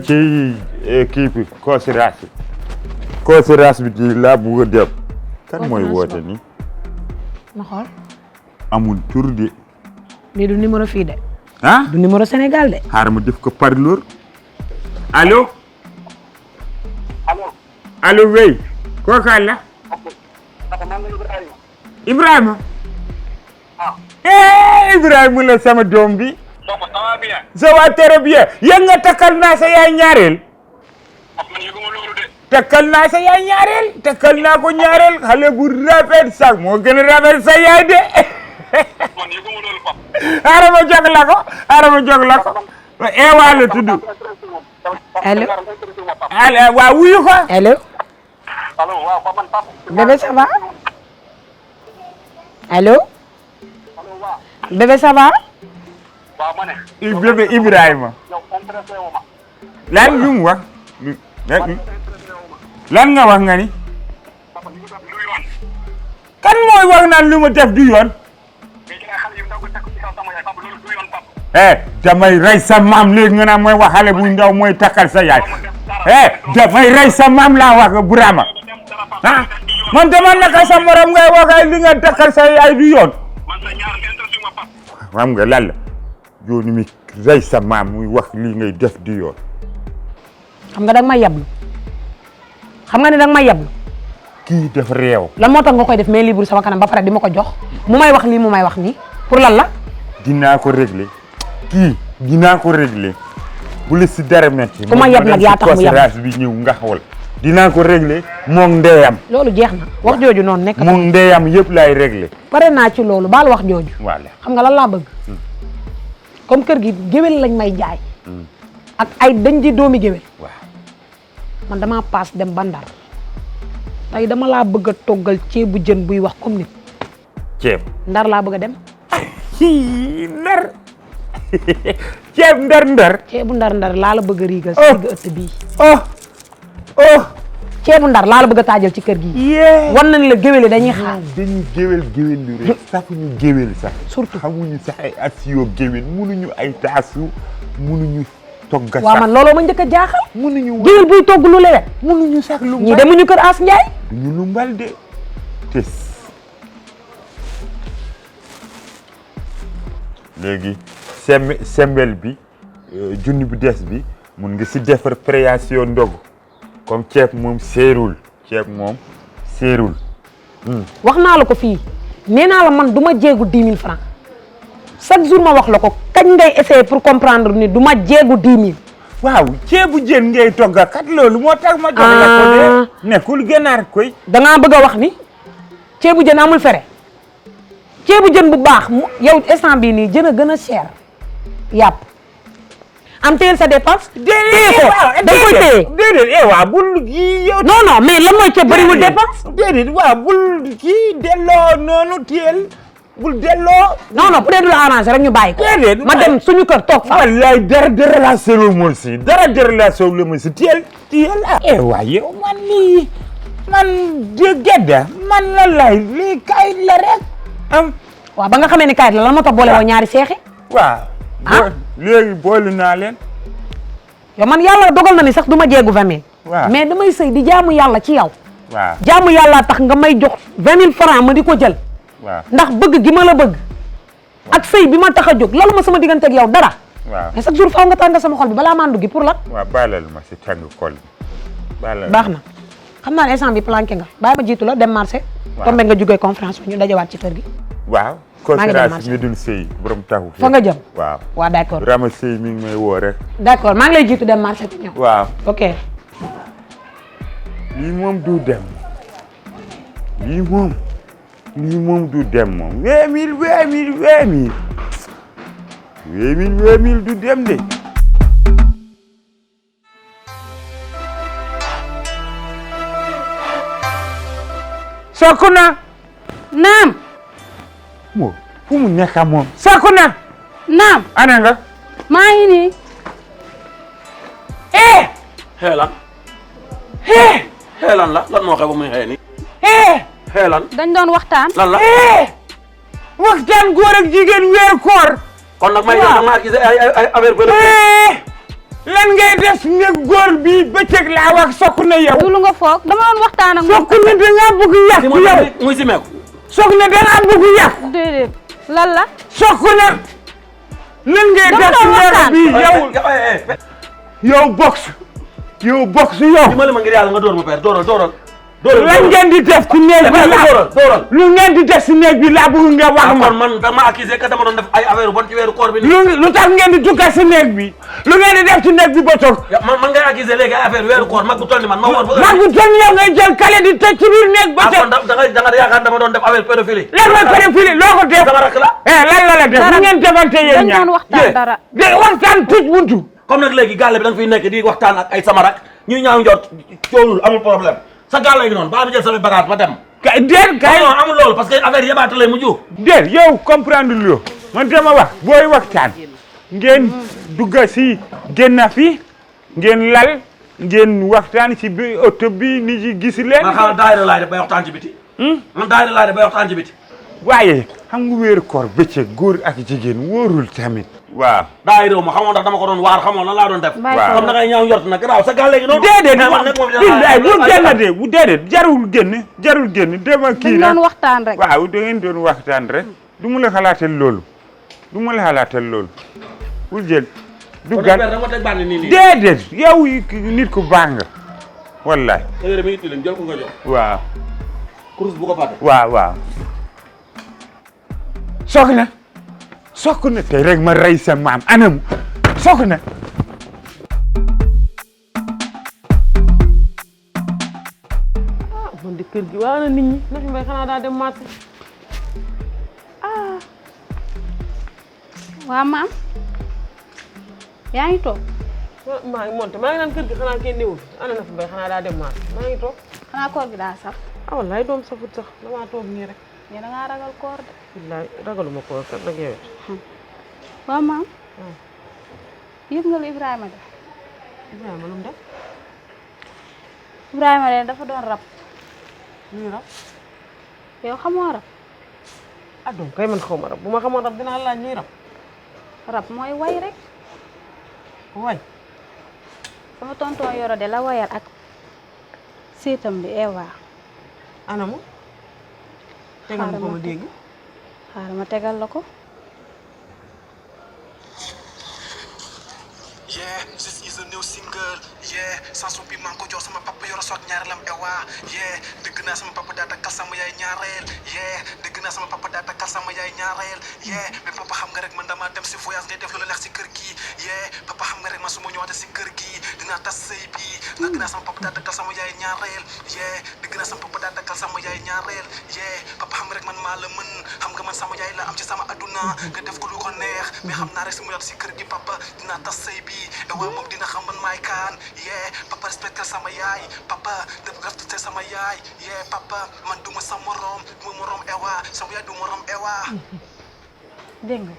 ci kii bi considération bi ci laa bëgg a dem. kan mooy woote nii. ma xool. amul tur de. lii du numéro fii de. ah du numéro Sénégal de. xaaral ma def ko parleur. allo. allo wey. kooku la. Ibrahima. Ibrahima la sama doom bi. ça va très bien. yéen nga takkal naa sa yaay ñaareel. takkal naa sa yaay ñaareel. takkal naa ko ñaareel xale bu rafet sax moo gën a rafet sa yaay de. xaaral ma jog la ko xaaral ma jog la ko. Ewa la tudd. allo. waaw wuyu ko. allo. bébé ça va. allo. bébé ça va. bébé Ibrahima. lan lu mu wax. lan nga wax nga ni. kan mooy wax naan lu ma def du yoon. damay rey sa maam léegi nga naan mooy wax xale bu ndaw mooy takkal sa yaay. damay rey sa maam laa wax Burama. ah man dama naka sa morom ngay wax ay li nga takkal sa yaay du yoon. xam nga lan la yoonu mi rey sa maam muy wax lii ngay def du yoon. xam nga danga may yablu. xam nga ne danga may yablu. kii def réew. lan moo tax nga koy def mais libre sama kanam ba pare di ma ko jox mu may wax lii mu may wax nii pour lan la. dinaa ko régler kii dinaa ko régler bu la si dara metti. ku ma yab nag yaa tax mu yab bi ñëw nga xawal. dinaa ko régler moom ndeyam. loolu jeex na wax jooju noonu nekk. moom ndeyam yëpp laay régler. pare naa ci loolu baal wax jooju. voilà xam nga lan laa bëgg. comme kër gi géwél lañ may jaay. ak ay dañ di doomi géwél. waaw man damaa paas dem ba Ndar tey dama laa bëgg a toggal ceebu jën buy wax comme nit. ceeb. Ndar laa bëgg a dem. Ndar. ceeb ndar. ceebu ndar laa la bëgg a riigal. si digg ëtt bii. ceebu ndar laa la bëgg a taajal ci kër gi. wan nañ la géwél yi dañuy xaar. dañuy géwél lu rek safuñu géwél sax. surtout xamuñu sax ay asio géwél munuñu ay taasu munuñu togg sax. waaw man looloo ma njëkk a jaaxal. munuñu géwél buy togg lu lewet. munuñu sax lu mbal ñii demuñu kër As Ndiaye. duñu lu mbal de tes. léegi sembel bi junni bu des bi mun nga si defar création ndogu comme ceeb moom seerul wax naa la ko fii nee naa la man du ma jéegu 10 000 francs chaque jour ma wax la ko kañ ngay essayer pour comprendre ni du ma jéegu 10 000. waaw ceebu jën ngay togga kat loolu moo tax ma jox la ko de nekkul ganaar koy. dangaa bëgg a wax ni ceebu jën amul fere ceebu jën bu baax yow instant bii nii jën a gën a cher yàpp am téyel sa dépense. déedéet da nga koy téye déedéet waaw bul kii yow. non mais lan mooy ceeb bëriwul dépense. déedéet waaw bul kii delloo noonu téyel bul delloo. non bu dee du la arrangé rek ñu bàyyi ko. déedéet ma dem suñu kër toog fa. wallaay dara de relation la si dara de relation la si téyel waaw yow man lii man gedda man la lay lii kayit la rek am. waaw ba nga xamee ni kayit la lan moo tax boole woo ñaari seexi. waaw. léegi boole naa leen. yow man yàlla dogal na ni sax du ma jeegu 20 000. waaw mais damay sëy di jaamu yàlla ci yow. waaw jaamu yàlla tax nga may jox 20 000 francs ma di ko jël. waaw ndax bëgg gi ma la bëgg. ak sëy bi ma tax a jóg loolu ma sama diggante ak yow dara. waaw mais chaque jour faaw nga tàng sama xol bi balaa maa dugg pour lan. waaw baalal ma si tàng xol bi baalal. baax na xam naa ne instant bi planqué nga bàyyi ma jiitu la dem marché. waaw tombé nga jógee conférence bi ñu dajawaat ci kër gi. waaw. maa ngi dem marché conférence mi dul sëy borom taxu. fa nga jëm. waaw waaw d' accord Rama sëy mi ngi may woo rek. d' accord maa ngi lay jiitu dem marché bi ñëw. waaw ok. lii moom du dem lii moom du dem moom 20 000 du dem de. Sakuna. naam. moom fu mu nekk moom. Sakuna. naam. ana nga. maa ngi nii. xeelan. xeelan lan moo xew ba muy xëy nii. xeelan. dañ doon waxtaan. lan la. waxtaan góor ak jigéen weer koor. kon nag may yow maa gis ay affaire bële. lan ngay def ne góor bi bëccëg laa wax soxna yow. du lu nga foog dama doon waxtaan ak moom. soxna da ngaa bëgg yàq yow. muy si meeku. soxna da ngaa bëgg yàq. déedéet lan la. soxna. lan ngay def ne bi yow. yow box. yow box yow. dimbali ma ngir yàlla nga door ma père dooral. lan ngeen di def ci néeg bi dooral. lu ngeen di def ci néeg bi laa bëgg nga wax ma. kon man dama accusé que dama doon def ay affaire bon ci weeru koor bi. lu tax ngeen di dugg ci néeg bi. lu ngeen di def ci néeg bi ba toog. man ngay accusé léegi ay affaire weeru koor mag bu toll ni man ma woor. mag bu toll yow ngay jël kale di tëj ci biir néeg ba toog. da nga yaakaar dama doon def affaire pédophilie. lan mooy pédophilie loo ko def. sama rakk la. lan la def lu ngeen defante yéen ñaar. dañ doon waxtaan dara. de waxtaan tëj buntu. comme nag léegi gàlle bi da nga fiy nekk di waxtaan ak ay sama rak ñuy ñaaw njort coolul amul problème sa gàlle gi noonu ba ma jël samay bagage ba dem. kay non amul loolu parce que affaire yebaate lay mujj. déet yow comprendre lu man dama wax booy waxtaan ngeen dugga si génn fi ngeen lal ngeen waxtaan si bi oto bi ni ci gis leen. man xaaral daayira laay def bay waxtaan ci biti. man daayira laay def bay waxtaan ci biti. waaye xam nga wéeru koor bëccëg góor ak jigéen wóorul tamit. waaw daayira ma xamoon ndax dama ko doon waar xamoon lan laa doon def. waaw comme da ngay ñaaw njort nag garaaw sa gàlle gi noonu. déedéet man bu génn de bu déedéet jarul génn dama kii dañ doon waxtaan rek. waaw da ngeen doon waxtaan rek du ma la xalaatal loolu bul jël du gan dama teg bànn nii déedéet yow nit ku baax nga wallaay sa yére mi ngi tilim jël ko nga jox waaw kurus bu ko fàtte waaw soxna tey rek ma rey sa maam anam soxna man di kër gi waa na nit ñi Nafi Mbaye xanaa daa dem marché. waa maam yaa ngi toog. maa ngi monté maa ngi naan kër gi xanaa kenn newul ana Nafi Mbaye xanaa daa dem marché maa ngi toog. xanaa koor gi daa sax. ah wallaay doom safut sax damaa toog nii rek. mais da ngaa ragal koor de. wallaay ragaluma koor kat nag yow. waa maam. yëg nga lu Ibrahima def. Ibrahima lu mu def. Ibrahima de dafa doon rab. luy rab. yow xamoo rab. ah donc kay man xaw ma rab bu ma xamoon rab dinaa laaj luy rab. rab mooy way rek. way. sama tonton Yoro de la wayal ak seetam bi Eva. anamu. tegal ma ko ma dégg. xaaral ma tegal la ko. Yeah, this is a new single. Yeah, chanson bi maa ngi ko jox sama papa Yoro Sock ñaareelam Ewa. Yeah, dëgg naa sama papa daa takkal sama yaay ñaareel. Yeah, dëgg naa sama papa daa takkal sama yaay ñaareel. Yeah, mais papa xam nga rek man dama dem si voyage ngay def lu la neex si kër gi. Yeah, papa xam nga rek man su ma ñëwaatee si kër gi dinaa tas sëy bi. Dëgg naa sama papa daa takkal sama yaay ñaareel. Yeah, dëgg naa sama papa daa takkal sama yaay ñaareel. Yeah, papa xam nga rek man maa la mën xam nga man sama yaay la am ci sama aduna nga def ko lu ko neex mais xam naa rek su ma ñëwaatee si kër gi papa dinaa tas sëy bi. Ewa moom dina xam man maay kaan yee papa respecté sama yaay papa def respecté sama yaay yee papa man duma sa morom duma morom Ewa sama yaay du morom Ewa. dégg nga.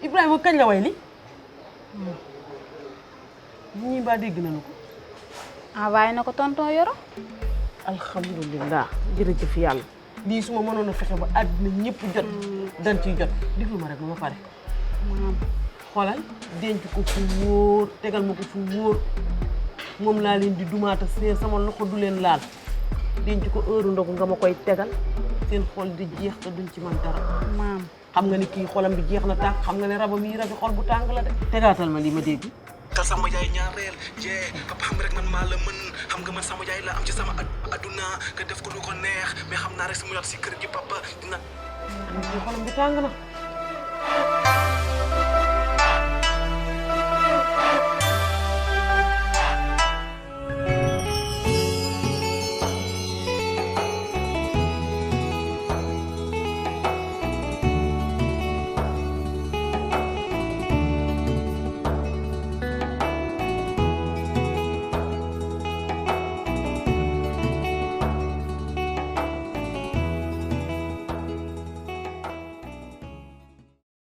Ibrahima kañ la way li ñii ba dégg nañu ko. envoyé na ko tonton Yoro. alhamdulilah jërëjëf yàlla lii su ma mënoon a fexe ba àddina ñëpp jot dañ ciy jot diglu ma rek ba ma pare. xoolal denc ko fu wóor tegal ma ko fu wóor moom laa leen di dumaata seen sama loxo du leen laal denc ko heure ndogu nga ma koy tegal seen xol di jeex te duñ ci man dara. maam xam nga ni kii xolam bi jeex na tànk xam nga ne rabam yi rabi xol bu tàng la de. tegaatal ma lii ma dégg. tal sama yaay ñaareel yee papa xam nga rek man maa la mën xam nga man sama yaay la am ci sama aduna nga def ko lu ko neex mais xam naa rek su mu yàgg si kër gi papa dina. kii xolam bi tàng na.